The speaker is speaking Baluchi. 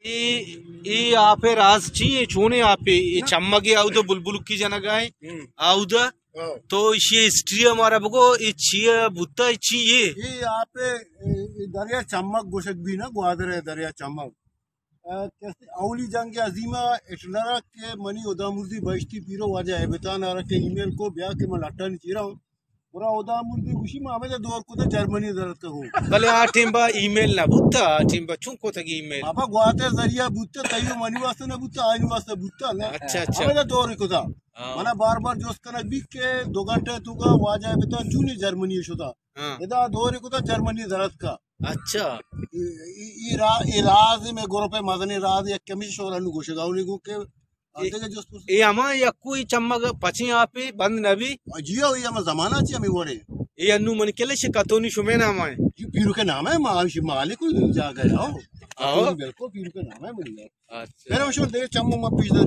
اے، اے آپ ءِ راز چی ایں؟ چونیں آپ ایں؟ اے چمگ ءَ آودا بلبلکی جنگ ءَ ایں؟ ہم۔ آودا؟ ہاں۔ تو ایشی ءِ ہسٹری ءَ مارا بگو، اے چی ءَ بوتا، اے چی ایں؟ اے آپ ءِ، اے، اے دریا چمگ گوشگ بی نا، گوادر ءِ دریا چمگ۔ آ، کسے اولی جنگ عظیم ءَ ہٹلر ءَ کہ منی ہدامردی بہشتی پیرو واجہ ہیبتان ءَ را کہ ای میل کو بیا کہ من لٹانی چیرا اوں۔ گڑا ہدامردی گوشی، ما ہمدا دور کتا جرمنی دراتکگوں۔ بلے آ ٹیم با ای میل نہ بوتا، آ ٹیم با چون کتگ ای میل؟ بابا گوات ءِ ذریعہ بوتا، تئی و منی واسطہ نہ بوتا، آئی واسطہ بوتا نا۔ اچھا، اچھا۔ ہمدا دور کتا۔ ہاں۔ منا بار بار جست کنگ بیت کہ دو گھنٹہ توکا واجہ ہیبتان چونیں جرمنی شتا۔ ہاں۔ ادا دور کتا جرمنی دراتکا۔ اچھا۔ ای، ای، ای را-، ای راز میں گروپ مزنیں راز یک کمی شور انو گوشگا انہیں گو کہ اے، آدگہ جست پرس۔ اے ہما یکو ای چمگ پچیں آپے بند نبی؟ جی ہو، اے ہما زمانہ چی ہمیں وڑے۔ اے انو من کلش کتونی شمے نام ہے؟ جی، پیرو کے نام ہے، ما ہمشی مالک ہوں جاگہ ہے، ہو۔ آؤ۔ کتونی بالکل پیرو کے نام ہے منی۔ اچھا۔ پھر ہم شو دے چمو ما پیش دے